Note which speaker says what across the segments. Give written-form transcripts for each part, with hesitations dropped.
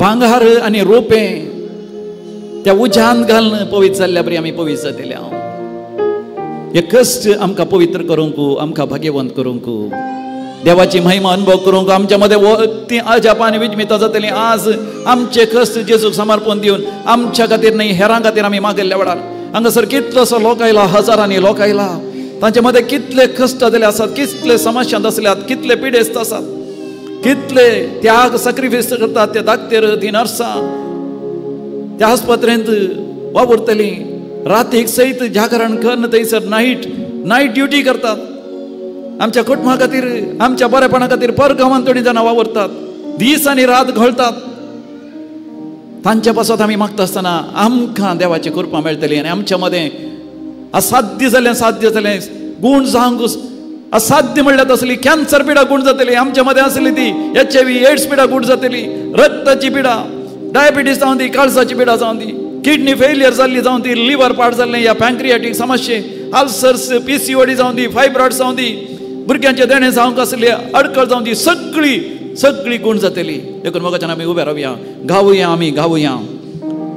Speaker 1: भांगार आनी रोपें त्या उज्यांत घालून पवित्र जाल्ल्या बरी आमी पवित्र जातले. हांव हे कश्ट आमकां पवित्र करूंक, आमकां भाग्यवंत करूंक, देवाची महिमा अनुभव करूंक, आमच्या मदें ती अजापां आनी विजमितां जातलीं. आज आमचे कश्ट जेजूक समर्पण दिवन आमच्या खातीर न्हय हेरां खातीर आमी मागयल्ल्या वेळार हांगासर कितलोसो लोक आयला, हजारांनी लोक आयला. तांचे मदें कितले कश्ट जाल्ले आसात, कितले समस्यांत आसल्यात, कितले पिडेस्त आसात, कितले त्याग सॅक्रिफायस करतात ते दाक्तेर, ती नर्सां त्या आस्पत्रेंत वावुरतलीं, रातीक सयत जागरण करून थंयसर नायट ड्युटी करतात. आमच्या कुटुंबा खातीर, आमच्या बरेपणा खातीर परगांवांत थोडीं जाणां वावुरतात, दीस आनी रात घोळटात. तांच्या पासत आमी मागता आसतना आमकां देवाची कृपा मेळटली आनी आमच्या मदें असाध्य जालें साध्य जालें, गूण जावंक असाध्य म्हणल्यार तसली कॅन्सर पिडा गूण जातली आमच्या मदें आसली ती HIV AIDS पिडा गूण जातली, रक्ताची पिडा, डायबिटीज जावं ती, काळजाची पिडा जावं ती, किडनी फेलियर जाल्ली जावं ती, लिवर पाड जाल्लें या पँक्रियाटीक समस्ये, अल्सर्स, PCOD जावं दी, फायब्रॉइड जावं दी, भुरग्यांचे देणें जावंक आसली अडकळ जावं दी, सगळी सगळी गूण जातली. देखून मोगाच्यान आमी उबे रावया, गावया, आमी गावया,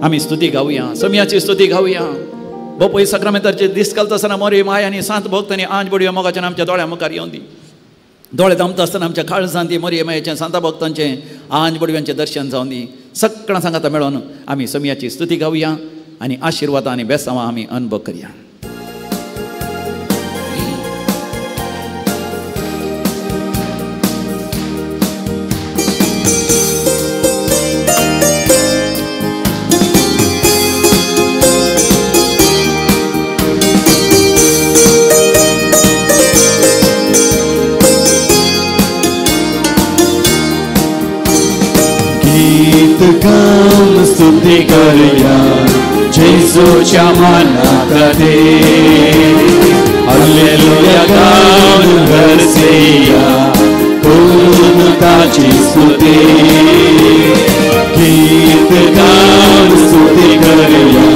Speaker 1: आमी स्तुती गावया, समयाची स्तुती गावया. बापूय साक्रामेंताचे दीस घालता आसतना मोरी माय आनी सांत भक्त आनी आंज बडयो मोगाच्यान आमच्या दोळ्या मुखार येवन दी. दोळे दामता आसतना आमच्या काळजांत ती मोरये मायेचें सांता भक्तांचें आंज बडव्यांचें दर्शन जावन दी. सगळ्यां सांगाता मेळोन आमी समयाची स्तुती गावया आनी आशिर्वाद आनी बेसांवां आमी अनुभव करया.
Speaker 2: गाऊन स्तुती करूया जेजूच्या मानाखातीर, हालेलुया गाऊन गरजेया करून ताची स्तुती. गीत गाऊन स्तुती करूया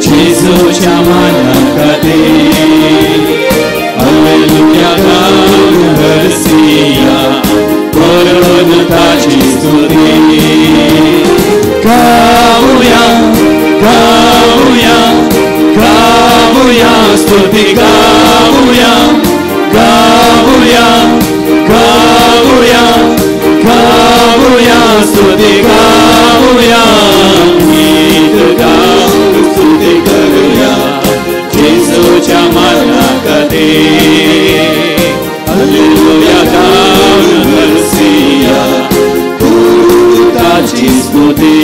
Speaker 2: जेजूच्या मानाखातीर, हालेलुया गाऊन गरजेया करून ताची स्तुती. गाऊया गाऊया गाऊया स्तुती गाऊया गाऊया गाऊया गाऊया स्तुती गाऊया. गीत गाऊन स्तुती करूया जेजूच्या मानाखातीर, हालेलुया गाऊन गरजेया ताची स्तुती.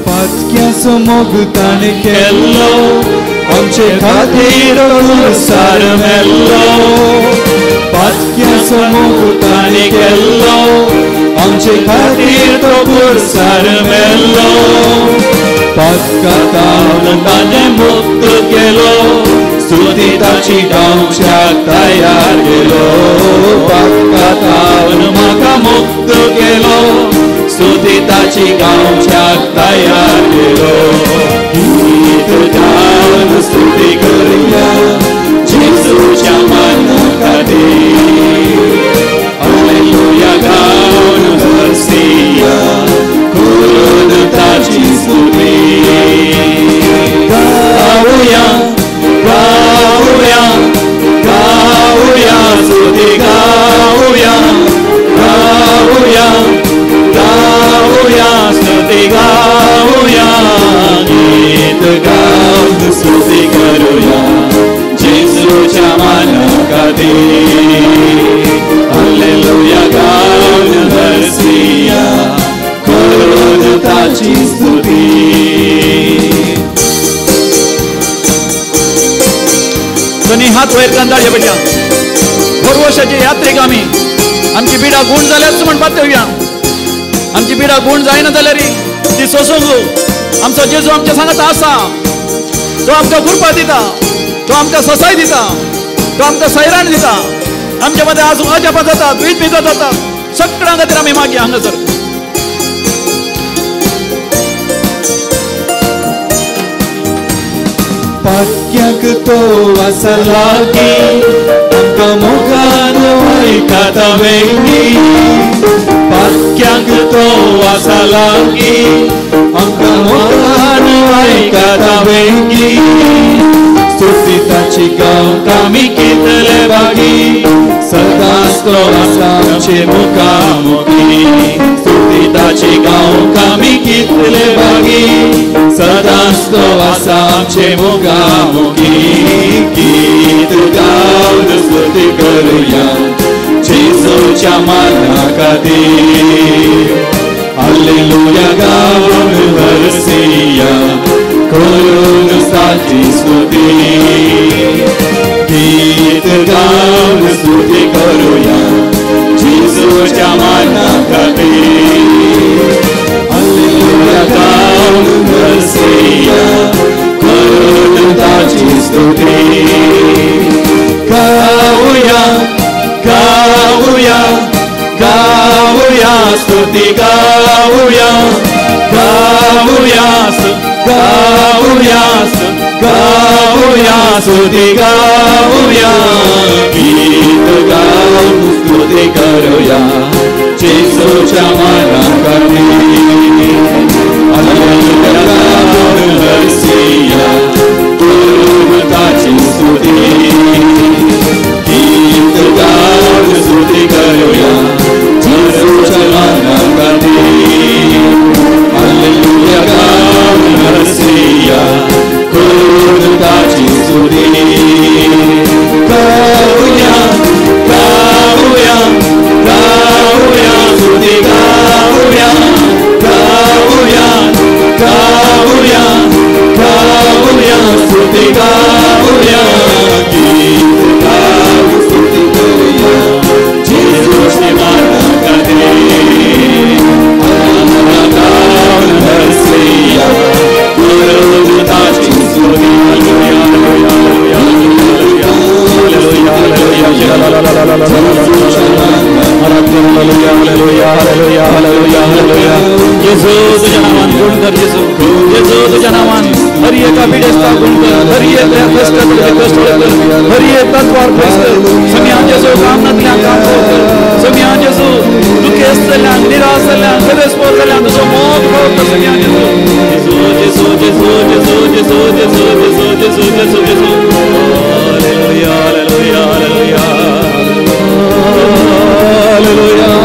Speaker 2: पातक्याचो मोग ताणें केल्लो आमचे खातीर सार मेल्लो, पातक्याचो मोग ताणें केल्लो आमचे खातीर तो पुरसार मेल्लो. पातकांतावन ताणें मुक्त केलो, स्तुती ताची गावच्याक तयार केलो. पातकांतावन म्हाका मुक्त केलो, स्तुती ताची गावच्याक तयार केलो. गीत गावन स्तुती करूया जेजूच्या मानाखातीर, हालेलुया गाऊन हरसिया करून ताची स्तुती. गाऊया गाऊया गाऊया स्तुती गाऊया गाऊया गाऊया स्तुती गाऊया. गीत गाऊन स्तुती करूया जेजूच्या मानाखातीर, हालेलुया गाऊन हरसिया करून ताची स्तुती.
Speaker 1: दोन्ही हात वयर कंदाळ्या बेट्या भरवशाचे यात्रेक आमी आमची पिडा गूण जाल्याच म्हण पातळया, आमची पिडा गूण जायना जाल्यार ती सोसूंक आमचो जेजू आमच्या सांगात आसा. तो आमकां कृपा दिता, तो आमकां ससाय दिता, तो आमकां सैराण दिता. आमच्या मदें आज अजापां जातात, विजमितां जातात. सगळ्यां खातीर आमी मागया हांगासर
Speaker 2: पाक्याक तो आसा लागीं आमकां मोगान वळखता वेंगी पाक्याक तो आसा लागीं आमकां मोगान वळखता वेंगी स्तुती ताची गावंक आमी कितले भागी सदांच तो आसा आमचे मुखामुखी स्तुती ताची गावंक आमी कितले भागी सदांच तो आसा आमचे मुखामुखी गीत गावन स्तुती करुया जेजूच्या माना खातीर हालेलुया गावन हरसिया करून ताची स्तुती गीत गावन स्तुती करुया जेजूच्या माना खातीर हालेलुया गावन हरसिया करून ताची स्तुती गाऊया गाऊया गाऊया स्तुती गाऊया गाऊया गाऊया गाऊया स्तुती गाऊया गीत गाऊन स्तुती करूया जेजूच्या माना खातीर हालेलुया गाऊन हरसिया करून ताची स्तुती गीत गाऊन स्तुती करूया जेजूच्या माना खातीर हालेलुया गाऊन हरसिया करून ताची स्तुती गाऊया गाऊया गाऊया स्तुती गाऊया गाऊया गाऊया गाऊया स्तुती गाऊया गीत गाऊन स्तुती करूया जेजूच्या माना खातीर हालेलुया गाऊन हरसिया करून ताची स्तुती
Speaker 1: जेजू तुझ्या नावान गुण कर जेजू जेजू तुझ्या नावान हर एका पिडेस्ता गुण कर हर एक कष्ट कष्ट कर हर एक तत्वार कर समिया जेजू काम नातल्या काम कर समिया जेजू दुखेस्त जाल्ल्यान निराश जाल्ल्यान सदस्पोर जाल्ल्यान तुजो मोग पावता समिया जेजू जेजू जेजू जेजू जेजू जेजू जेजू जेजू जेजू जेजू हालेलुया हालेलुया हालेलुया हालेलुया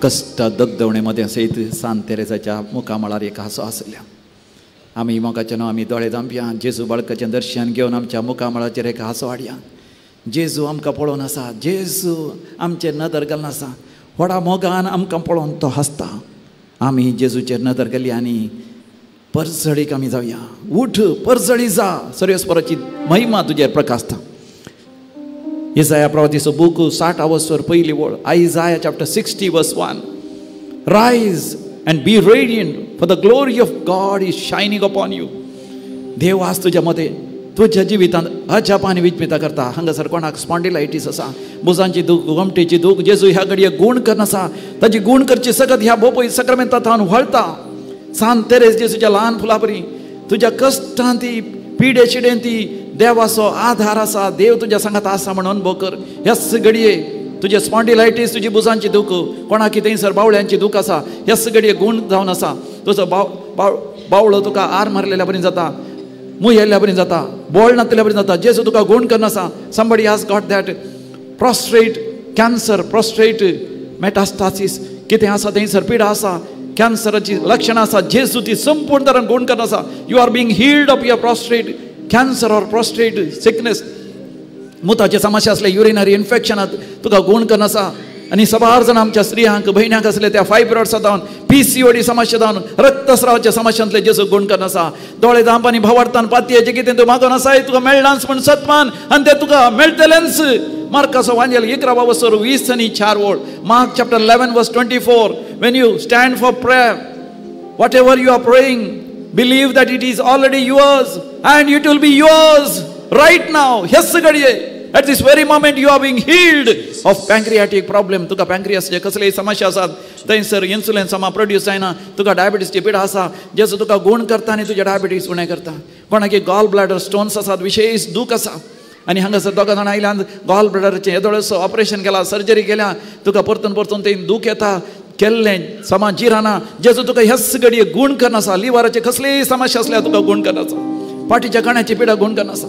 Speaker 1: कश्ट दगदवणे मदें सयत सांत तेरेजाच्या मुखामळार एक हांसो आसल्या आमी मोगाचे न्हू आमी दोळे धांपया जेजू बाळकाचें दर्शन घेवन आमच्या मुखामळाचेर एक हांसो हाडया जेजू आमकां पळोवन आसा जेजू आमचेर नदर घालून आसा व्हडा मोगान आमकां पळोवन तो हांसता आमी जेजूचेर नदर घाली आनी परजळीक आमी जावया उठ परजळी जा सर्वेस्पराची महिमा तुजेर प्रकाशता इजाया प्रवातीचो बूक 60 वसर पयली वळ Isaiah chapter 60 verse 1 rise and be radiant for the glory of God is shining upon you. देव आज तुज्या मदें तुज्या जिवितांत अजाप आनी विजमिता करता. हांगासर कोणाक स्पॉन्डिलायटीस आसा, भुजांची दूख, गोमटेची दूख, जेजू ह्या घडये गूण करनासा, ताजी गूण करची सगत ह्या बोपय सक्रामेंता थावन व्हळता. सांत तेरेज जेजूच्या ल्हान फुलां परी तुज्या कश्टांत ती पिडे शिडेन ती देवाचो आधार आसा, देव तुज्या सांगात आसा म्हण अनुभव कर. ह्याच घडये तुजे स्पॉन्डिलायटीस, तुजी भुजांची दूख, कोणाक थंयसर बावळ्यांची दूख आसा, ह्याच घडये गूण जावन आसा. तुजो बावळो तुका आर मारलेल्या बरी जाता, मुयेल्ल्या बरी जाता, बोळ नातल्या बरी जाता. जेजू तुका गूण करनासा. Somebody has got that prostate cancer, prostate metastasis कितें आसा थंयसर पिडा आसा, कॅन्सराची लक्षणां आसा, जेजू ती संपूर्ण तरान गूण करनासा. You are being healed of your prostate cancer or prostate sickness. मुताचे समस्या आसले, युरिनरी इन्फेक्शनात तुका गूण करनासा. आनी सबार जाण आमच्या स्त्रियांक भयण्यांक आसले त्या फायब्रॉड्सा जावन, PCOD समस्या जावन, रक्तस्रावाच्या समस्यांतले जेजू गूण करनासा. दोळे धांप आनी भावार्थान पातयेचें कितें तूं मागोन आसाय तुका मेळनाच म्हण सतमान आनी तें तुका मेळटलेंच. मार्काचो वांजेल 11 वसर 20 आनी 4 वळ, Mark chapter 11 verse 24. When you stand for prayer, whatever you are praying, believe that it is already yours and it will be yours right now. ह्याच घडये At this very moment you are being healed of pancreatic problem. तुका पँक्रियासचे कसलेय समस्या आसात, थंयसर insulin समा produce जायना, तुका डायबिटीसची पिडा आसा, जेजू तुका गूण करता आनी तुज्या डायबिटीस उणें करता. कोणाकी गॉल ब्लॅडर स्टोन्स आसात, विशेश दूख आसा आनी हांगासर दोगां जाणां आयल्यान गॉल ब्लॅडरचें येदोळसो ऑपरेशन केलां, सर्जरी केल्या, तुका परतून परतून थंय दूख येता, केल्लें समा जिराना. जेजू तुका ह्याच घडये गूण करना आसा. लिवराचे कसलेय समस्या आसल्यार तुका गूण करना आसा. पाटीच्या कण्याची पिडा गूण करना आसा.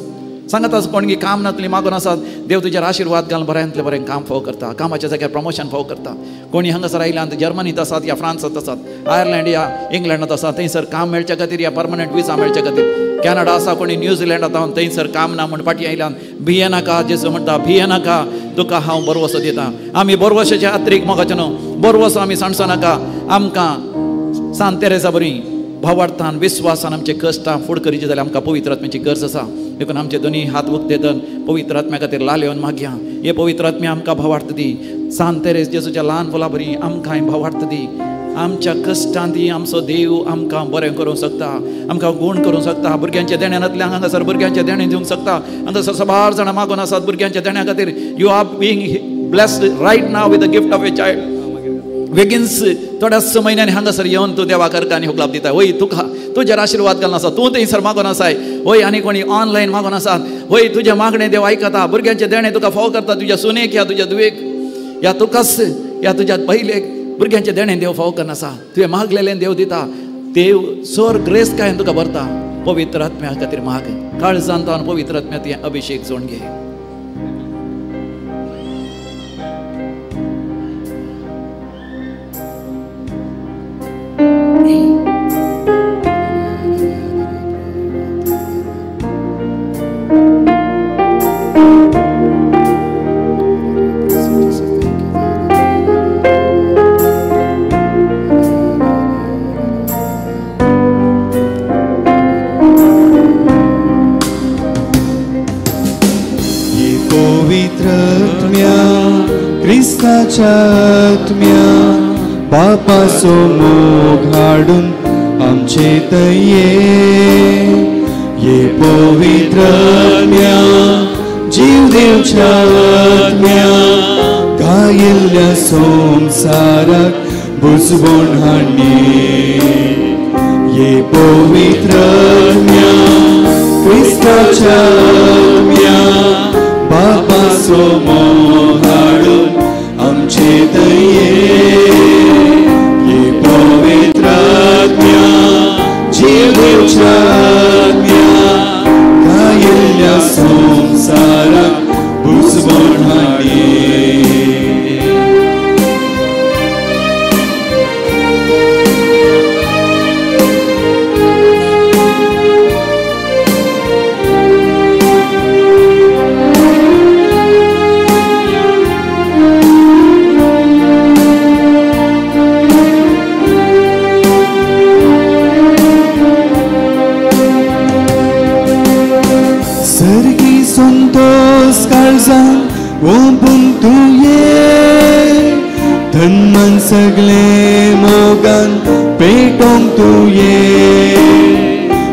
Speaker 1: सांगत आसा कोणगी काम नातली मागून आसात, देव तुजेर आशिर्वाद घालून बऱ्यांतलें बरें काम फाव करता, कामाच्या जाग्यार प्रमोशन फाव करता. कोणी हांगासर आयल्यान जर्मनीत आसात या फ्रांसांत आसात, आयर्लंड या इंग्लंडांत आसात, थंयसर काम मेळच्या खातीर या परमनंट विजा मेळच्या खातीर. कॅनडा आसा, कोणी न्यूझिलंडात आसा, थंयसर काम ना म्हूण फाटीं आयल्यान भिये नाका. जेजू म्हणटा भिये नाका, तुका हांव बरवसो दिता. आमी बरवशाचे आत्रीक मोगाचें न्हू, बरवसो आमी सांडचो नाका. आमकां सांत तेरेसा बरी भावार्थान विस्वासान आमचे कश्टां फुड करीचे जाल्यार आमकां पवित्र आत्म्याची गरज आसा. देखून आमचे दोनी हात उक्ते धरून पवित्र आत्म्या खातीर लालेवन मागया. हे पवित्र आत्म्या आमकां भावार्थ दी. सांत तेरेस जेजूच्या ल्हान फुलां बरी आमकांय भावार्थ दी. आमच्या कश्टांत आमचो देव आमकां बरें करूंक शकता, आमकां गूण करूंक शकता. भुरग्यांच्या देण्या नातल्यान हांगासर भुरग्यांचें देणें दिवंक शकता. हांगासर साबार जाणां मागून आसात भुरग्यांच्या देण्या खातीर. You are being blessed right now with the gift of a child. बेगीनच थोड्याच म्हयन्यांनी हांगासर येवन तूं देवाक अर्घ आनी हुकलाप दिता. वय तुका तुजेर आशिर्वाद घालून आसा, तूं थंयसर मागून आसाय. वय आनी कोणी ऑनलायन मागून आसात, वय तुजें मागणें देव आयकता. भुरग्यांचें देणें तुका फाव करता, तुज्या सुनेक या तुज्या धुवेक या तुकाच या तुज्या पयलेक भुरग्यांचें देणें देव फाव करना आसा. तुवें मागलेलें देव दिता. देव सोर ग्रेस कांय तुका भरता. पवित्र आत्म्या खातीर माग, काळजान तावन पवित्र आत्म्या तुवें अभिशेक जोड घे.
Speaker 2: आत्म्या बापाचो मोग हाडून आमचे तये, ये पवित्र आत्म्या जीव दिवच्या आत्म्या गायिल्ल्या संवसाराक बुजवण हाडणे, ये पवित्र आत्म्या क्रिस्ताच्या आत्म्या बापाचो मोग हाडून आमचे दये, ये पवित्र आत्म्या जीव दिवच्या आत्म्या गायिल्ल्या संवसाराक बुजवण हाडणे. ओंपून तुये धनमन सगळे मोगान पेटोवंक तुये,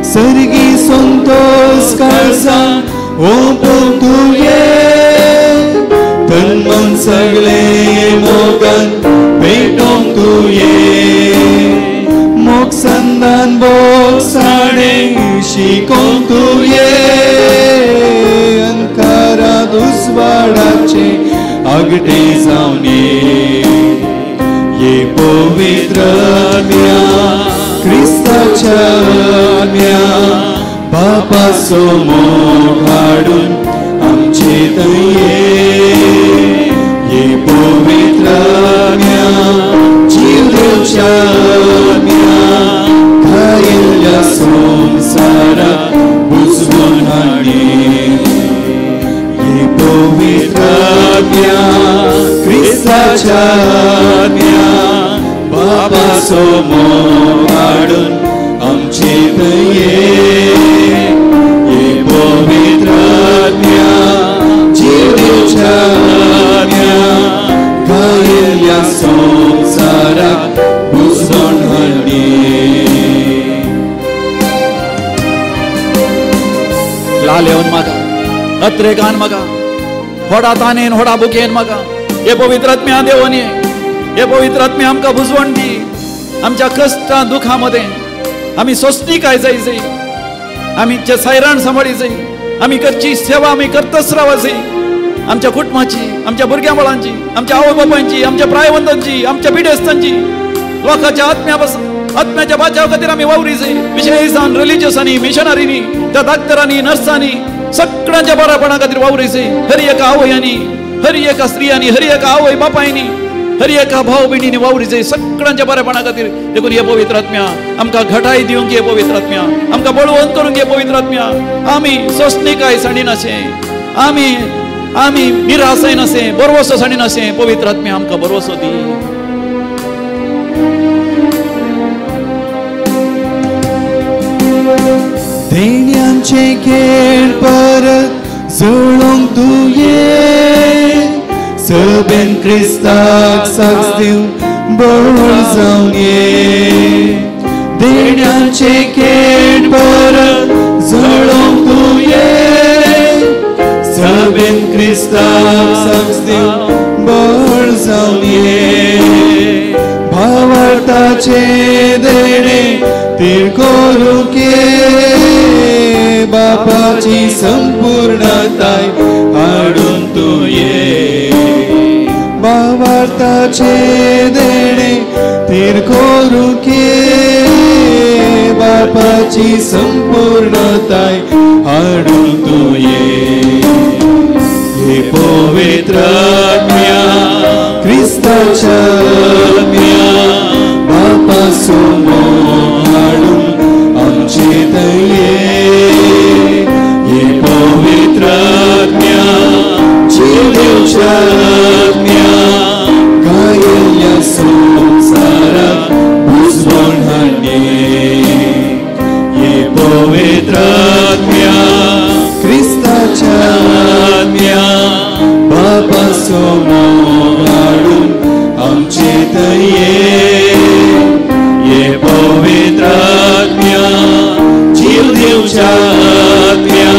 Speaker 2: सर्गी संतोष काळजान ओंपून तुये धनमन सगळे मोगान पेटोवंक तुये, मोग संदान बोगसाणे शिकोवंक तुये, अंकारा दुस्वाडाचे आगटे जावने, ये पवित्र आत्म्या क्रिस्ताच्या आत्म्या बापाचो मोग हाडून आमचे तये, ये पवित्र आत्म्या जीव दिवच्या आत्म्या गायिल्ल्या संवसाराक बुजवण हाडणे, ये पवित्र आत्म्या क्रिस्ताच्या आत्म्या बापाचो मोग हाडून आमचे दये, ये पवित्र आत्म्या जीव दिवच्या आत्म्या गायिल्ल्या संवसाराक बुजवण हाडणे.
Speaker 1: लाल येवन मागा, अत्रेगान मागा. व्हडा तानेन व्हडा भुकेन म्हाका हे पवित्र आत्म्या देवानी हे पवित्र आत्म्या आमकां बुजवण दी. आमच्या कश्टां दुखां मदें आमी सोंसणीकाय जाय जाय, आमी सायराण सांबाळी जाय, आमी करची सेवा आमी करतच रावा जाय. आमच्या कुटुंबाची, आमच्या भुरग्यां बाळांची, आमच्या आवय बापायची, आमच्या प्रायवंतांची, आमच्या पिडेस्तांची, लोकांच्या आत्म्या आत्म्याच्या बाचाव खातीर आमी वावरी जाय. विशेषान रिलिजियसांनी, मिशनरींनी, त्या डाक्टरांनी, नर्सांनी, सगळ्यांच्या बरेपणा खातीर वावरी जाय. हर एका आवयांनी, हर एका स्त्रियांनी, हर एका आवय बापायनी, हर एका भाव भयणींनी वावरी जाय सगळ्यांच्या बरेपणा खातीर. देखून हे पवित्र आत्म्या आमकां घटाय दिवंक, हे पवित्र आत्म्या आमकां बळवंत करूंक, हे पवित्र आत्म्या आमी सोंसणीकाय सांडिनाशें, आमी आमी निरासाय नासें, बरवसो सांडिनाशें. पवित्र आत्म्या आमकां बरवसो दी.
Speaker 2: देण्यांचे खेळ परत जळोंक तूं ये, सभेन क्रिस्ताक साक्ष दिवंक बळ जावन ये. देण्यांचे खेळ परत जळोंक तूं ये, सभेन क्रिस्ताक साक्ष दिवंक बळ जावन ये. भावार्थाचे देणे तीर करूंक ये, बापाची संपूर्णताय हाडून तूं ये. भावार्थाचे देणे तीर करूंक ये, बापाची संपूर्णताय हाडून तूं ये. हे पवित्र आत्म्या क्रिस्ताच्या आत्म्या बापा समोर हाडून आमचे दये. हे पवित्र आत्म्या जीव दिवच्या आत्म्या गायिल्ल्या संवसाराक बुजवण हाडणे. हे पवित्र आत्म्या क्रिस्ताच्या आत्म्या बापा समोर हाडून आमचे दये. हे पवित्र आत्म्या जीव दिवच्या आत्म्या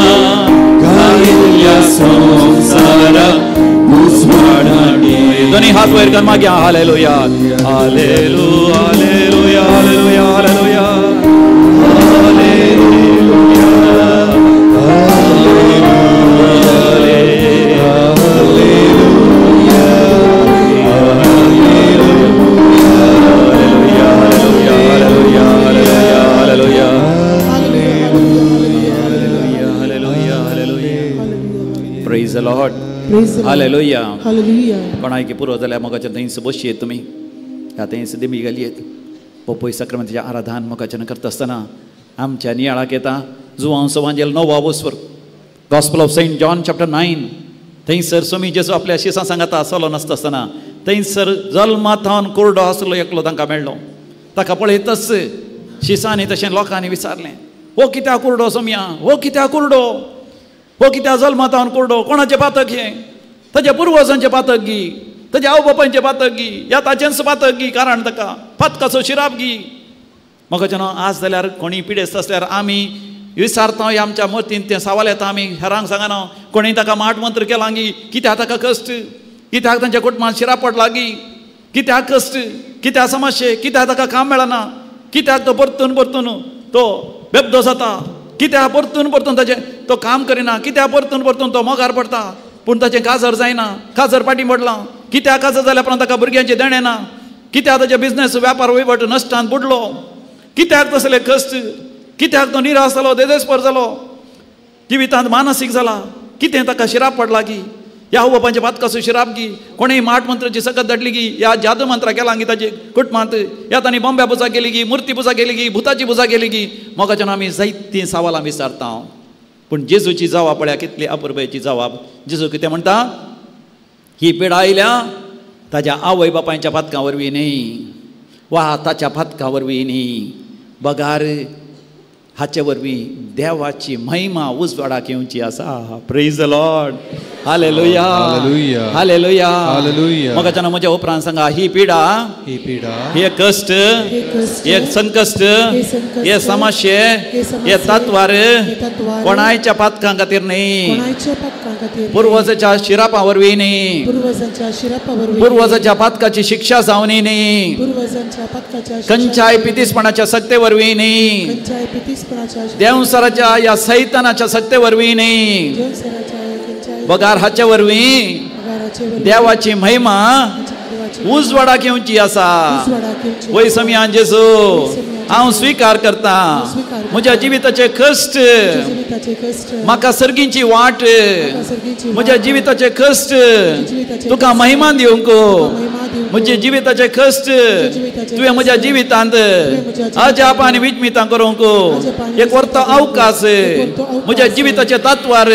Speaker 2: गायिल्ल्या संवसाराक बुजवण हाडणे.
Speaker 1: दोन्ही हात वयर कर मागीर hallelujah hallelujah hallelujah hallelujah hallelujah hallelujah. Praise the Lord. Hallelujah.
Speaker 3: Hallelujah.
Speaker 1: कोणायकी पुरो जाल्यार मोगाच्यान थंयच बसयेत तुमी, ह्या थंयच दिमी घालयेत. पोपोय साक्रमेंताचें आराधन मोगाच्यान करता आसतना आमच्या नियाळाक येता जुवांव सवांजेल नवो वस्वर gospel of Saint John chapter 9. थंयसर स्वामी जेजू आपल्या शिसां सांगाता चलो नासता आसतना थंयसर जल्माथावन कोरडो आसलो एकलो तांकां मेळ्ळो. ताका पळयतच शिसांनी तशें लोकांनी विचारलें, हो कित्याक कुरडो सोमया, हो कित्याक कुरडो, हो कित्याक जल्माथावन कुरडो, कोणाचें पातक हें, ताच्या पुर्वजांचें पातक गी, ताच्या आवय बापायचें पातक गी, ह्या ताचेंच पातक गी, कारण ताका पातकाचो शिराप गी. म्हाका आज जाल्यार कोणी पिडेस्त आसल्यार आमी विसारता, आमच्या मतीन तें सवाल येता, आमी हेरांक सांगना कोणी ताका माट मंत्र केला गी, कित्याक ताका कश्ट, कित्याक तांच्या कुटुंबान शिराप पडला गी, कित्याक कश्ट, कित्याक समस्ये, कित्याक ताका काम मेळना, कित्याक तो परतून परतून तो बेबदो जाता, कित्याक परतून परतून ताचें तो काम करिना, कित्याक परतून परतून तो मोगार पडटा पूण ताचें काजर जायना, काजर पाटी पडलां, कित्याक काजर जाल्या उपरांत ताका भुरग्यांचें देणें ना, कित्याक ताचे बिजनेस व्यापार वहिवट नश्टान बुडलो, कित्याक तसले कश्ट, कित्याक तो निराश जालो, देदेस्पर जालो, जिवितांत मानसीक जाला, कितें ताका शिराप पडला की, ह्या बापांच्या पातकाचो शिराप गी, कोणेय माट मंत्राची सकत धाडली गी, ह्या जादू मंत्रा केला गी ताचे कुटुंबांत, ह्या तांणी बॉम्ब्या पुजा केली गी, मुर्ती पुजा केली गी, भुताची पुजा केली गी. मोगाच्यान आमी जायतीं सवालां विचारता पूण जेजूची जवाब पळया कितली अपुरबायेची जवाब. जेजू कितें म्हणटा, ही पिडा आयल्या ताज्या आवय बापायच्या पातकां वरवीं न्ही वा ताच्या पातकां वरवीं न्ही, बगार हाचे वरवीं देवाची महिमा उजवाडाक येवची आसा. Praise the Lord. Hallelujah,
Speaker 2: hallelujah,
Speaker 1: hallelujah,
Speaker 2: hallelujah.
Speaker 1: मोगाच्यान म्हज्या उपरांत सांगा, ही पिडा,
Speaker 2: ही पिडा,
Speaker 1: हे कश्ट, हे संकश्ट, हे समस्ये, हे तत्वार कोणायच्या पातकां खातीर न्ही, पुर्वजाच्या शिरापा वरवीं न्ही, पुर्वजाच्या पातकाची शिक्षा जावनी न्ही, खंयच्याय पितीसपणाच्या सक्ते वरवीं न्ही, देवसराच्या या सैतानाच्या सक्ते वरवीं न्ही, बगार हाचे वरवीं देवाची महिमा उजवाडाक येवची आसा. वय समियान जेजू, हांव स्विकार करता म्हज्या जिविताचे कश्ट, म्हाका सर्गींची वाट, म्हज्या जिविताचे कश्ट तुका महिमा दिवंक, म्हज्या जिविताचे कश्ट तुवें म्हज्या जिवितांत अजाप आनी विजमितां करूंक एक वर्तो अवकाश, म्हज्या जिविताचे तत्वार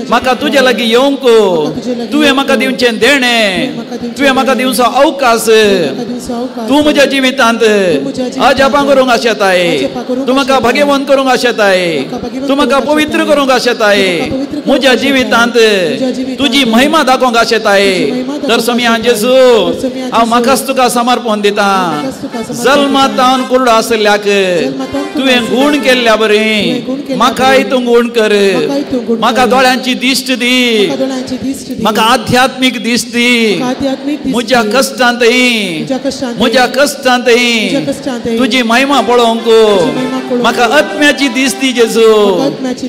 Speaker 1: म्हाका तुजे लागीं येवंक तुवें म्हाका दिवचें देणें, तुवें म्हाका दिवचो अवकाश, तूं म्हज्या जिवितांत अजापां करूंक आशेताय, तूं म्हाका भाग्यवंत करूंक आशेताय, तूं म्हाका पवित्र करूंक आशेताय, म्हज्या जिवितांत तुजी महिमा दाखोवंक आशेताय. तर समियान जेजू, हांव म्हाकाच तुका समर्पण दिता. जल्मातावन कुरडो आशिल्ल्याक तुवें गूण केल्ल्या बरी म्हाकाय तूं गूण कर, म्हाका दोळ्यांची दिश्ट दी, म्हाका आध्यात्मीक दिश्ट दी, म्हज्या कश्टांतय, म्हज्या कश्टांतय तुजी महिमा पळोवंक म्हाका आत्म्याची दिश्ट दी जेजू,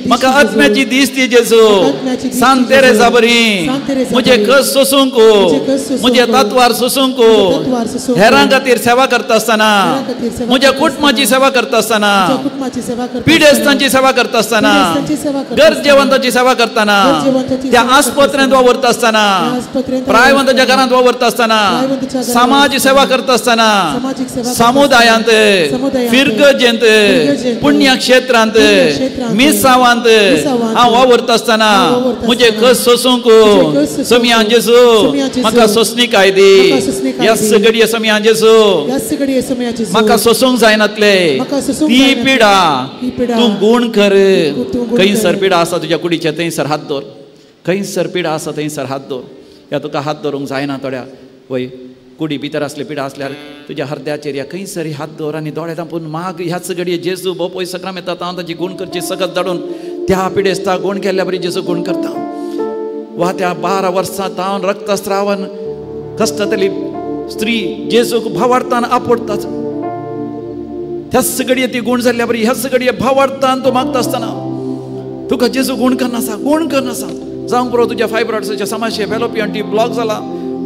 Speaker 1: म्हाका आत्म्याची दिश्ट दी जेजू. सांत तेरेजा बरी म्हजे कश्ट सोसूंक, म्हजे तत्वार सोसूंक, हेरां खातीर सेवा करता आसतना, म्हज्या कुटुंबाची सेवा करता आसतना, पिडेस्तांची सेवा करता आसतना, गरजेवंताची सेवा करतना, त्या आस्पत्रेंत वावरता आसतना, प्रायवंताच्या घरांत वावरता आसतना, समाज सेवा करता आसतना, समुदायांत, फिरगजेंत, पुण्यक्षेत्रांत, मिसावांत हांव वावरता आसतना म्हजे कश्ट सोसूंक समियान जेजू म्हाका सोंसणीकाय दी. ह्याच घडये समियान जेजू म्हाका सोसूंक जायनातले ती पिडा तूं गूण कर. खंयसर पिडा आसा तुज्या कुडीचे थंयसर हात दवर, खंयसर पिडा आसा थंयसर हात दवर. ह्या तुका हात धरूंक जायना थोड्या वय कुडी भितर आसले पिडा आसल्यार तुज्या हरद्याचेर ह्या खंयसर हात दवर आनी दोळे धांपून माग. ह्याच घडये जेजू भोव सक्रामेंत हांव ताची गूण करची सगत धाडून त्या पिडेस्ता गूण केल्ल्या बरी जेजू गूण करता. वा त्या 12 वर्सां तावन रक्तस्रावन कश्टांतली स्त्री जेजूक भावार्थान आपडटाच, त्याच घडये ती गूण जाल्ल्या बरी ह्याच घडये भावार्थान तूं मागता आसतना तुका जेजू गूण करनासा, गूण करनासा. जावंक पुरो तुज्या फायब्रॉइड्साच्या समस्या, फेलोपियन ट्यूब ब्लॉक जाला,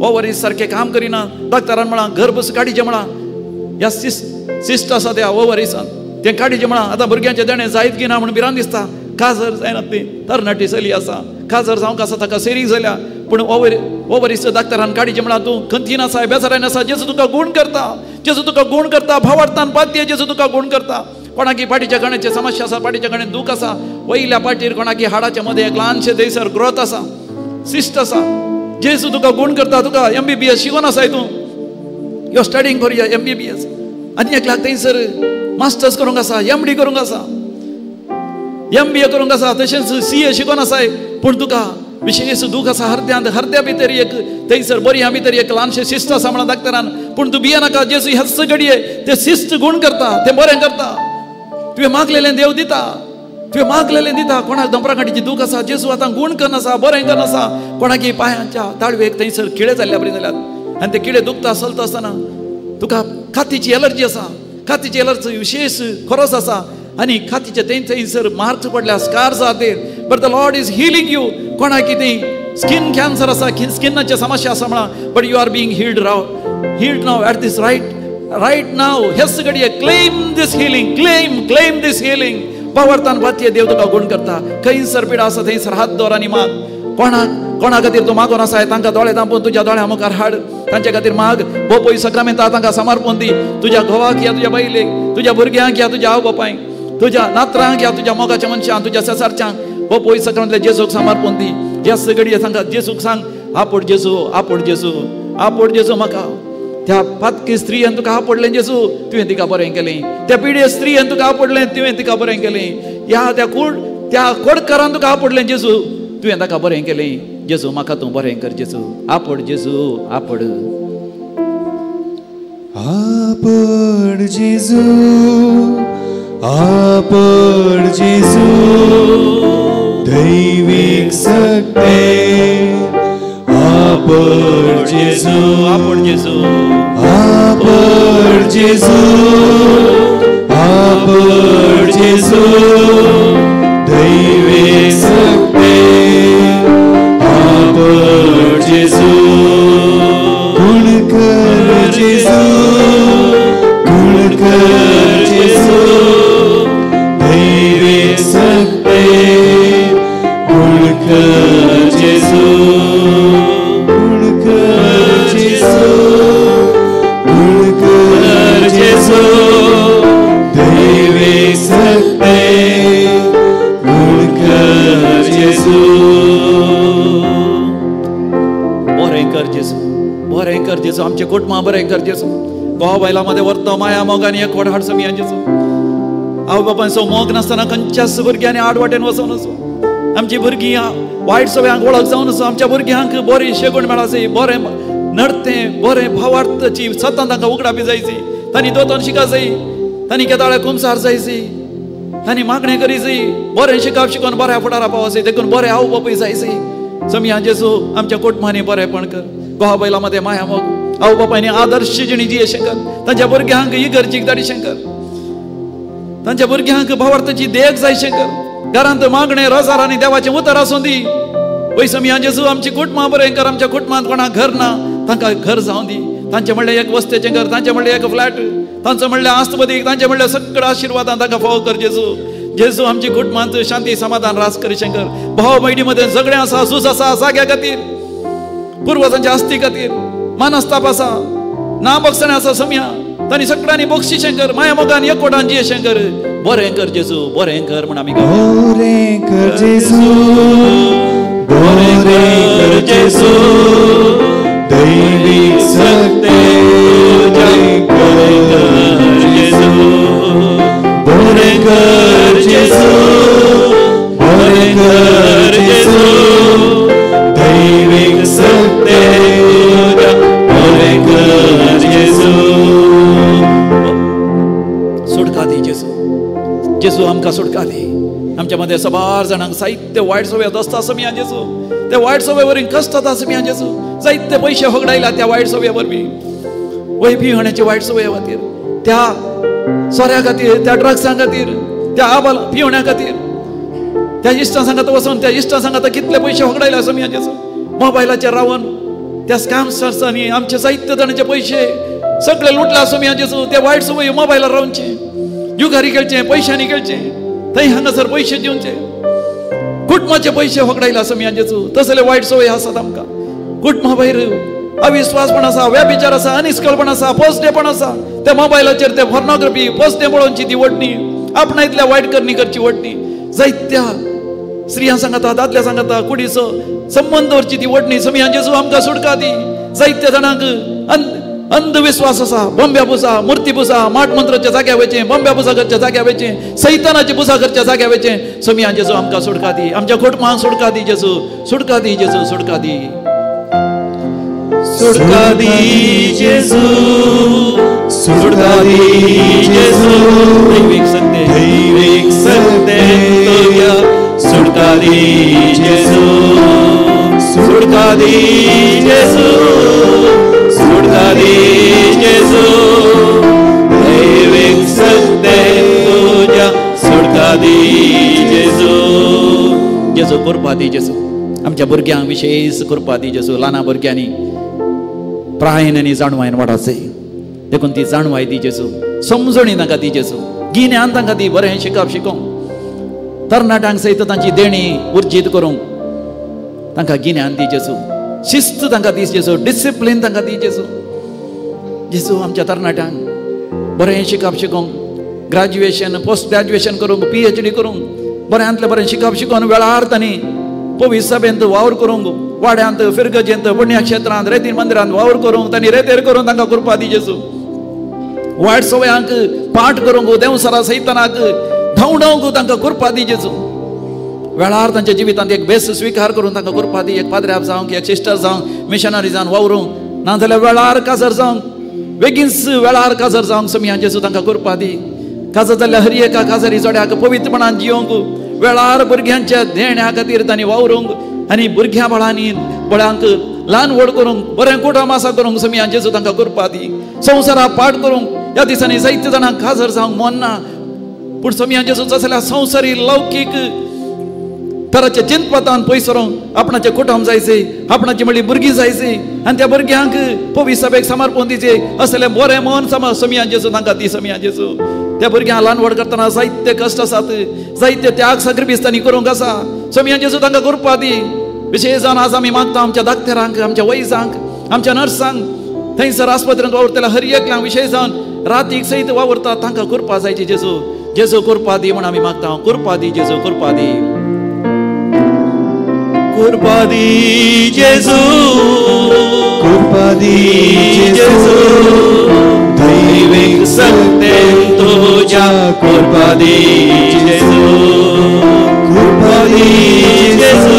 Speaker 1: ओवरीज सारकें काम करिना, डॉक्टरान म्हळां गर्भ काडीचें म्हळां, ह्या सिस्ट आसा त्या ओवरीसान तें काडीचें म्हळां. आतां भुरग्यांचें देणें जायत की ना म्हूण भिरांत दिसता, काजर जायना ती तरणाटी चली आसा, काजर जावंक आसा ताका सेरीक जाल्या, पूण ओवरीस डॉक्टरान काडीचें म्हळां. तूं खंतीन आसा, बेजारान आसा, जेजू तुका गूण करता, जेजू तुका गूण करता. भावार्थान पातये जेजू तुका गूण करता. कोणाकी पाटीच्या कण्याची समस्या आसा, पाटीच्या कण्यान दूख आसा, वयल्या पाटीर कोणाकी हाडाच्या मदें एक ल्हानशें थंयसर ग्रोथ आसा, सिस्ट आसा, जेजू तुका गूण करता. तुका MBBS शिकोन आसाय तूं, you are studying for your MBBS, आनी एकल्याक थंयसर मास्टर्स करूंक आसा, MD करूंक आसा, MBA करूंक आसा, तशेंच CA शिकोन आसाय, पूण तुका विशेष दूख आसा हरद्यांत, हरद्या भितर एक थंयसर बरी भितर एक ल्हानशें शिस्त आसा म्हणा डॉक्टरान, पूण तूं भियेनाका. जेजू ह्याच घडये तें शिस्त गूण करता, तें बरें करता. तुवें मागलेलें देव दिता, तुवें मागलेलें दिता. कोणाक दोंपरा काडीची दूख आसा, जेजू आतां गूण करनासा, बरें करनासा. कोणाकी पांयांच्या ताळवेक थंयसर किडे जाल्ल्या बरी जाल्यात आनी ते किडे दुखता चलता आसतना तुका कातीची एलर्जी आसा, कातीची एलर्जी विशेष खरोस आसा आनी कातीचे थंय थंयसर मार्क्स पडल्या, स्कार्स आसा ते, but the Lord is healing you. कोणाकी थंय स्किन कॅन्सर आसा, स्किनाचे समस्या आसा म्हणा, but you are being healed Rao, healed now at this right now. हेच घडये claim this healing, claim claim this healing. भावार्थान पातये देव तुका गूण करता. खंयसर पिडा आसा थंयसर हात दवर आनी माग. कोणाक कोणा खातीर तूं मागून आसाय तांकां दोळे धांपून तुज्या दोळ्या मुखार हाड, तांचे खातीर माग. बोपय सक्रामेंता तांकां समर्पण दी. तुज्या घोवाक या तुज्या बायलेक, तुज्या भुरग्यांक या तुज्या आवय बापायक, तुज्या नातरांक या तुज्या मोगाच्या मनशांक, तुज्या शेजारच्यांक बोपय सक्रामेंतल्या जेजूक समर्पण दी. ह्याच घडये तांकां जेजूक सांग, आपोड जेजू, आपोड जेजू, आपोड जेजू म्हाका. त्या पातकी स्त्रियेन तुका आपडलें जेजू, तुवें तिका बरें केलें. त्या पिडे स्त्रियेन तुका आपडलें, तुवें तिका बरें केलें. ह्या त्या त्या कोडकारान तुका आपडलें जेजू, तुवें ताका बरें केलें. जेजू म्हाका तूं बरें कर जेजू. आपड जेजू आपड.
Speaker 2: आपड जेजू आपड जेजू दैवीक सक्ते आपड जेजू
Speaker 1: आपड जेजू
Speaker 2: आपड जेजू आपड जेजू दैवीक सक्ते आपड जेजू गुण कर जेजू गुण कर जेजू दैवीक सक्ते गुण कर जेजू गुण कर जेजू गुण कर जेजू दैवीक सक्ते गुण कर जेजू.
Speaker 1: बरें कर जेजू बरें कर जेजू आमचे कुटुंबां बरें कर जेजू. घोव बायलां मदें व्हरतो माया मोगान एकवट हाड समिया जेजू. आवय बापायचो मोग नासतना खंयच्याच भुरग्यांनी आड वाटेन वचोन वचो. आमची भुरगीं वायट सवयांक वळख जावन वचो. आमच्या भुरग्यांक बरी शेगूण मेळाची बरें नडतें बरें भावार्थाची सतान तांकां उगडापी जायची. तांणी दोतोन शिका जाय तांणी केदाळे कुमसार जायची तांणी मागणें करी जाय बरें शिकाप शिकोन बऱ्या फुडारा पावोसय देखून बरें आवय बापूय जायची. समिया जेजू आमच्या कुटुंबांनी बरेंपण कर. घोवा बायलां मदें माया मोग आवय बापायनी आदर्श जिणी जियेशें कर. तांच्या भुरग्यांक इगर्जीक धाडिशें कर. तांच्या भुरग्यांक भावार्थाची देख जायशें कर. घरांत मागणें रोजार आनी देवाचें उतर आसूं दी. वय समिया जेजू आमची कुटुंबां बरें कर. आमच्या कुटुंबांत कोणाक घर ना तांकां घर जावं दी. तांचें म्हणल्यार एक वस्तेचें घर तांचें म्हणल्यार एक फ्लॅट तांचो म्हणल्यार आस्तबदीक तांचें म्हणल्यार सगळ्या आशिर्वादान तांकां फावो कर जेजू. जेजू आमची कुटुंबांत शांती समाधान रास करीशें कर. भाव भयणी मदें झगडें आसा झूज आसा जाग्या खातीर पुर्वजांच्या आस्ती खातीर मानस्ताप आसा ना बक्षणें आसा समिया तांणी सगळ्यांनी बक्षिशें कर. माया मोगान एकवटान जियेशें कर. बरें कर जेजू बरें कर म्हण आमी
Speaker 2: बरें कर जेजू बरें कर जेजू दैवीक सक्ते बरें कर जेजू बरें कर जेजू बरें कर जेजू दैवीक सक्ते बरें कर जेजू.
Speaker 1: सुटका दी जेजू. जेजू आमकां सुटका दी. आमच्या मदें सबार जाणांक जायते वायट सवय दसता समिया जेजू. ते वायट सवय वरवीं कश्ट जाता समिया जेजू. जायते पयशे होगडायला त्या वायट सवये वरवीं. वय पिवण्याची वायट सवये खातीर त्या सोऱ्या खातीर त्या ड्रग्सां खातीर त्या आबाल पिवण्या खातीर त्या इश्टां सांगात वचून त्या इश्टां सांगात कितले पयशे होगडायले समिया जेजू. मोबायलाचेर रावन त्या स्कॅमस्टर्सांनी आमचे जायते जाणांचे पयशे सगळे लुटला समिया जेजू. ते वायट सवय मोबायलार रावचे जुगारी खेळचे पयशांनी खेळचे थंय हांगासर पयशे दिवचे कुटुंबाचे पयशे होगडायले समिया जेजू. तसले वायट सवय आसात आमकां. कुटुंबा भायर अविश्वासपण आसा व्यभिचार आसा अनिस्कळपण आसा पोसडेपण आसा. त्या मोबायलाचेर ते पोर्नोग्राफी पोसडे पळोवची ती वडणी आपणा इतल्या वायट करणी करची वडणी जायत्या स्त्रियां सांगता दादल्या सांगता कुडीचो संबंद दवरची ती वडणी समिया जेजू आमकां सुटका दी. जायत्या जाणांक अंधविश्वास आसा. बॉम्ब्या पुजा मुर्ती पुजा माट मंत्राच्या जाग्या वयचें बॉम्ब्या पुजा करच्या जाग्या वयचें सैतानाची पुजा करच्या जाग्या वयचें. समिया जेजू आमकां सुटका दी. आमच्या कुटुंबांक सुटका दी जेजू. सुटका दी जेजू सुटका दी.
Speaker 2: सुटका दी जेजू सुटका दी जेजू
Speaker 1: दैवीक सक्ते
Speaker 2: दैवीक सक्ते तुझ्या सुटका दी जेजू सुटका दी जेजू सुटका दी जेजू दैवीक सक्ते तुझ्या सुटका दी जेजू.
Speaker 1: जेजू कृपा दी जेजू. आमच्या भुरग्यांक विशेष कृपा दी जेजू. ल्हाना भुरग्यांनी प्रायन आनी जाणवायन वाडाचे देखून ती जाणवाय दी जेजू. समजणी तांकां दी जेजू. गिन्यान तांकां दी बरें शिकप शिकोवंक तरणाट्यांक सयत तांची देणी उर्जीत करूंक तांकां गिन्यान दी जेजू. शिस्त तांकां दी जेजू. डिसिप्लीन तांकां दी जेजू. जेजू आमच्या तरणाट्यांक बरें शिकप शिकोवंक ग्रॅज्युएशन पोस्ट ग्रॅज्युएशन करूंक PhD करूंक बऱ्यांतलें बरें शिकप शिकोवन वेळार तांणी पवित्र सभेंत वावर करूंक वाड्यांत फिरगजेंत पुण्यक्षेत्रांत रेतीन मंदिरांत वावर करूंक तांणी रेतेर करूंक तांकां कृपा दी जेजू. वायट सवयांक पाठ करूंक देंवसरा सैतानाक धांवडावंक तांकां कृपा दी जेजू. वेळार तांच्या जिवितांत एक बेस स्विकार करून तांकां कृपा दी. एक पाद्र्याब जावंक, एक सिस्टर जावंक, मिशनरी जावन वावरूंक, नाजाल्यार वेळार काजर जावंक, बेगीनच वेळार काजर जावंक सोमया जेजू तांकां कृपा दी. काजर जाल्ल्या हर एका काजरी जोड्याक पवित्रपणान जियोंक, वेळार भुरग्यांच्या देण्या खातीर तांणी वावरूंक आनी भुरग्यां बाळांनी बळांक ल्हान व्हड करूंक, बरें कुटुंब आसा करूंक सोमया जेजू तांकां कृपा दी. संवसारा पाठ करूंक ह्या दिसांनी जायते जाणांक काजर जावंक मन ना, पूण सोमया जेजू जाल्यार संवसारी लौकीक तराच्या चिंतपातान पयस व्हरूंक आपणाचें कुटुंब जायचें, आपणाची म्हणली भुरगीं जायची आनी त्या भुरग्यांक पवित्र सभेक समर्पण दिवचें असलें बरें मन सोमया जेजू तांकां दी. सोमया जेजू त्या भुरग्यांक ल्हान व्हड करतना जायते कश्ट आसात, जायते त्याग साक्रिफीस तांणी करूंक आसा. सोमया जेजू तांकां कृपा दी. विशेश जावन आज आमी मागता आमच्या दाक्तेरांक, आमच्या वैजांक, आमच्या नर्सांक, थंयसर आस्पत्रेंत वावुरतल्या हर एकल्यांक, विशेश जावन रातीक सयत वावुरता तांकां कृपा जायची. जेजू जेजू कृपा दी म्हूण आमी मागता. कृपा दी जेजू, कृपा दी,
Speaker 2: कृपा दी जेजू, कृपा दी जेजू, दैवीक सत्तेन तुज्या कृपा दी जेजू, कृपा दी जेजू,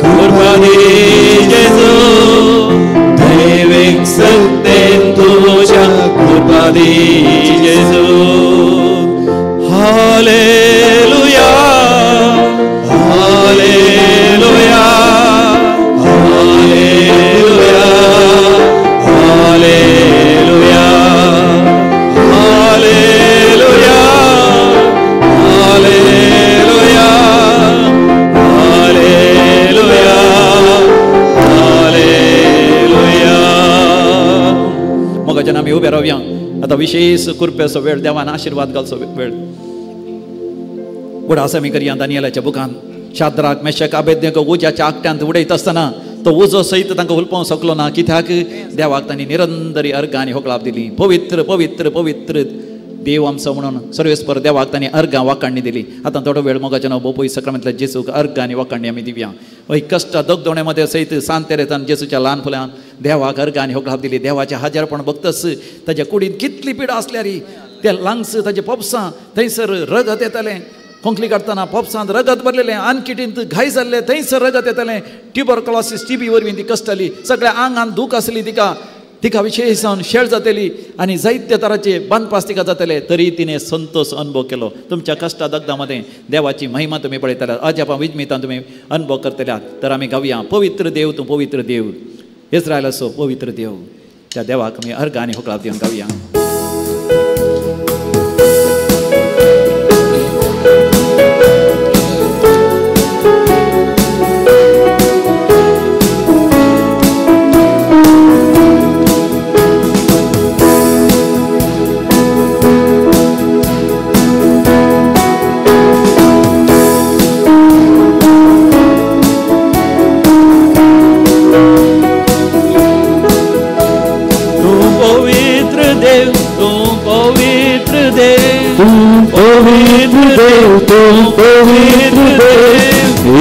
Speaker 2: कृपा दी जेजू, दैवीक सत्तेन तुज्या कृपा दी जेजू. Hallelujah, hallelujah, hallelujah, hallelujah, hallelujah, hallelujah, hallelujah, hallelujah.
Speaker 1: मोगाच्यान आमी उबे रावया. आतां विशेष कृपेचो वेळ, देवान आशिर्वाद घालचो वेळ. उडास आमी करया दानियलाच्या बुकान शाद्राक मेशक आबेदनेगो उज्याच्या आकट्यांत उडयत आसतना तो उजो सयत तांकां हुलपोवंक शकलो ना, कित्याक देवाक तांणी निरंतरी अर्गां आनी होकळाप दिली. पवित्र पवित्र पवित्र देव आमचो म्हणून सर्वेस्पर देवाक तांणी अर्गां वाकाणणी दिली. आतां थोडो वेळ मोगाचें नांव बोपोय सक्रामेंतल्या जेजूक अर्गां आनी वाकाणणी आमी दिवया. हय कश्ट दगदोणे मदें सयत सांत तेरेसान जेजूच्या ल्हान फुलान देवाक अर्गां आनी होकळाप दिली. देवाचें हाजेरपण भक्तस ताच्या कुडींत कितली पिडा आसल्यार ते लांग्स ताजे पोपसां थंयसर रगत येतालें. खोंकली काडटना पोपसांत रगत भरलेलें, आनकिटींत घाय जाल्ले थंयसर रगत येतालें. ट्युबरक्लॉसिस टीबी वरवीं ती कश्टली, सगळ्या आंगान दूख आसली तिका, तिका विशेश जावन शेळ जातली आनी जायते तराचे बांदपास तिका जातले, तरी तिणें संतोष अनुभव केलो. तुमच्या कश्टा दगदा मदें देवाची महिमा तुमी पळयतल्यात, अजापां विजमितां तुमी अनुभव करतल्यात. तर आमी गावया पवित्र देव तूं पवित्र देव, इस्रायलाचो पवित्र देव. त्या देवाक आमी अर्गां आनी होकळाप दिवन गावया.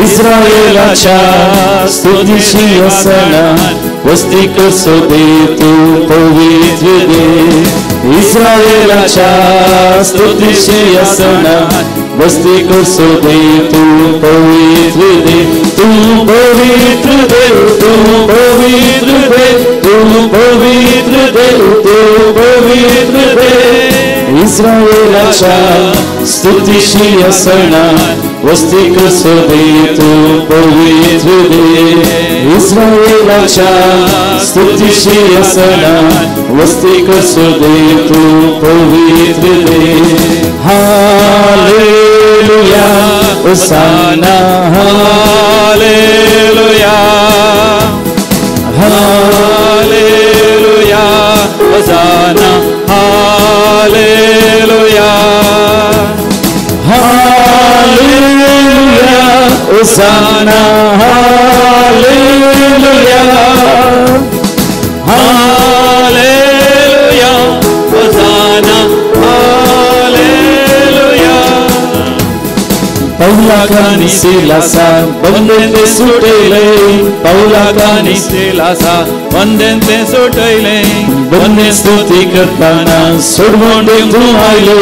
Speaker 2: इस्रायलाच्या स्तुतीशी असना वस्ती करसो दे तूं पवित्र देव. इस्रायलाच्या स्तुतीशी असना वस्ती करसो दे तूं पवित्र देव. तूं पवित्र देव, तूं पवित्र देव, तूं पवित्र देव, तूं पवित्र देव. इस्रायलाच्या स्तुतीशी असना वस्ती करसो दे तूं पवित्र देव. इस्रायलाच्या स्तुतीशी असना वस्ती करसो दे तूं पवित्र देव. Hallelujah, hosanna, hallelujah,
Speaker 3: hallelujah, hosanna, hallelujah,
Speaker 2: hallelujah, hosanna, hallelujah,
Speaker 3: hallelujah, hosanna, hallelujah.
Speaker 2: पौला कानी सिलासा बंदें ते सुटयले, पौला कानी
Speaker 3: सिलासा बंदें ते सुटयले,
Speaker 2: बंदे स्तुती करताना सोडवण दिवंक तूं आयलो,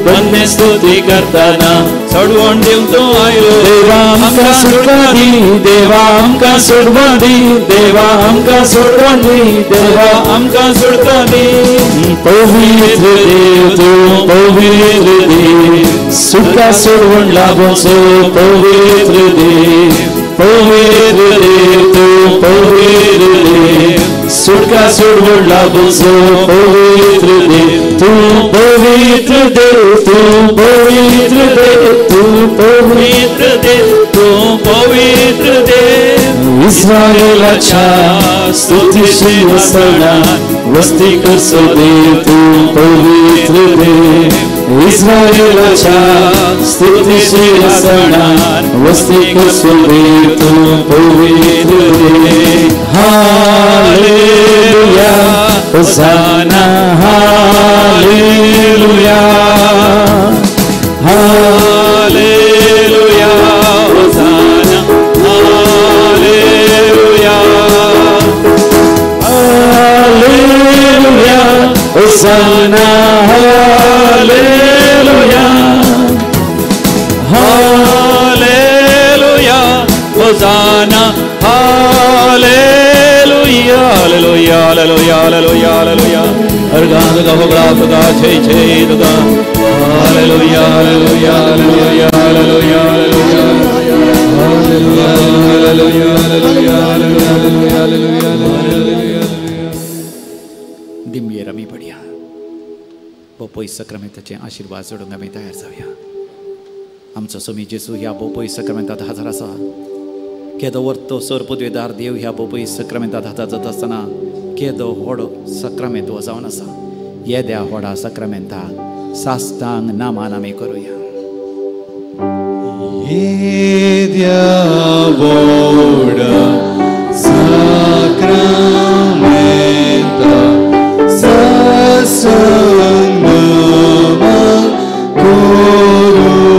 Speaker 2: बंदे स्तुती करताना
Speaker 3: सोडवण दिवंक तूं आयलो.
Speaker 2: आमकां सुटका दी देवा आमकां सोडवा दी देवा आमकां सोडवा दी देवा आमकां सुटका दी
Speaker 3: पवित्र देव तूं पवित्र देव सुटका सोडवण लाभोचो पवित्र देव पवित्र देव तूं पवित्र देव सुटका सोडवण लाभोचो पवित्र देव तूं पवित्र देव तूं पवित्र देव तूं
Speaker 2: पवित्र देव तूं पवित्र देव
Speaker 3: इस्रायलाच्या स्तुतीशी वसना वस्ती करचो देव तूं पवित्र देव इस्रायलाच्या स्तुतीशी वसना वस्ती करचो देव तूं पवित्र देव hallelujah hosanna hallelujah
Speaker 2: hallelujah hosanna hallelujah
Speaker 3: hallelujah hosanna hallelujah
Speaker 2: hallelujah hosanna hallelujah hallelujah hallelujah hallelujah hallelujah अर्गा तुका होगळा तुका छे छे तुका hallelujah hallelujah hallelujah hallelujah
Speaker 4: hallelujah hallelujah hallelujah hallelujah hallelujah.
Speaker 1: दिमयेर आमी पडया बोपोय सक्रामेंताचे आशिर्वाद जोडूंक आमी तयार जावया. आमचो स्वामी जेजू ह्या बोपोय सक्रामेंतात हजर आसा. केदो वर्तो सर पदवेदार देव ह्या बोपोय सक्रामेंतात हजर जाता आसतना केदो व्हड सक्रामेंत हो जावन आसा. येद्या व्हडा सक्रामेंताक साष्टांग नामान आमी करुया.
Speaker 2: येद्या व्हडा साक्रामेंता साष्टांग नमन करुया.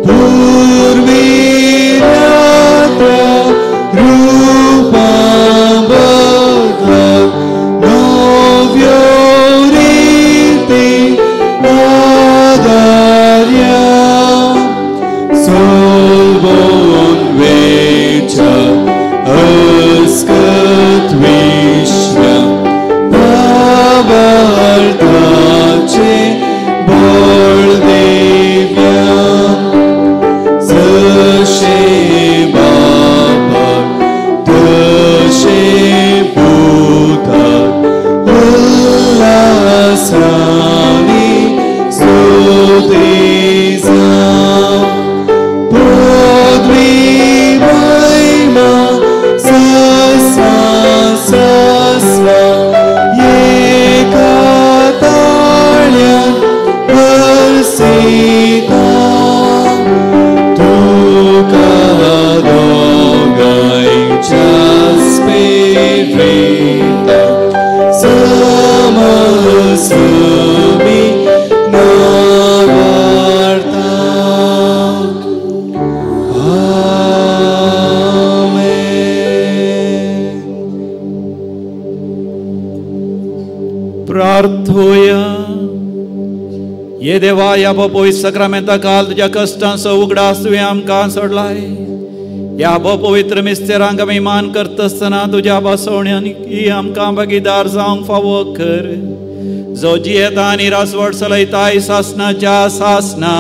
Speaker 2: पुर्विल्ल्या रुपा बदला नव्यो रिती आदार्या सोबोन वेच्या अस्कत विश्व्या भावार्थाचे बळ देव्या जशे बापाक तशे पुताक उल्हासानी स्तुती जावं. पदवी महिमा सस्वा सस्वा एका ताळ्यान भरसिता. तुका दोगांयच्या स्पिरिता समसमी नावार्ता. आमेन.
Speaker 3: प्रार्थोया. ये देवा ह्या बोपोय सक्रामेंता काल तुज्या कश्टांचो उगडास तुवें आमकां सोडलाय. ह्या पवित्र मिस्तेरांक आमी मान करतासतना तुज्या बसवण्यान ही आमकां भागीदार जावंक फावो कर. जो जियेता आनी रासवट चलयताय सासनाच्या सासना.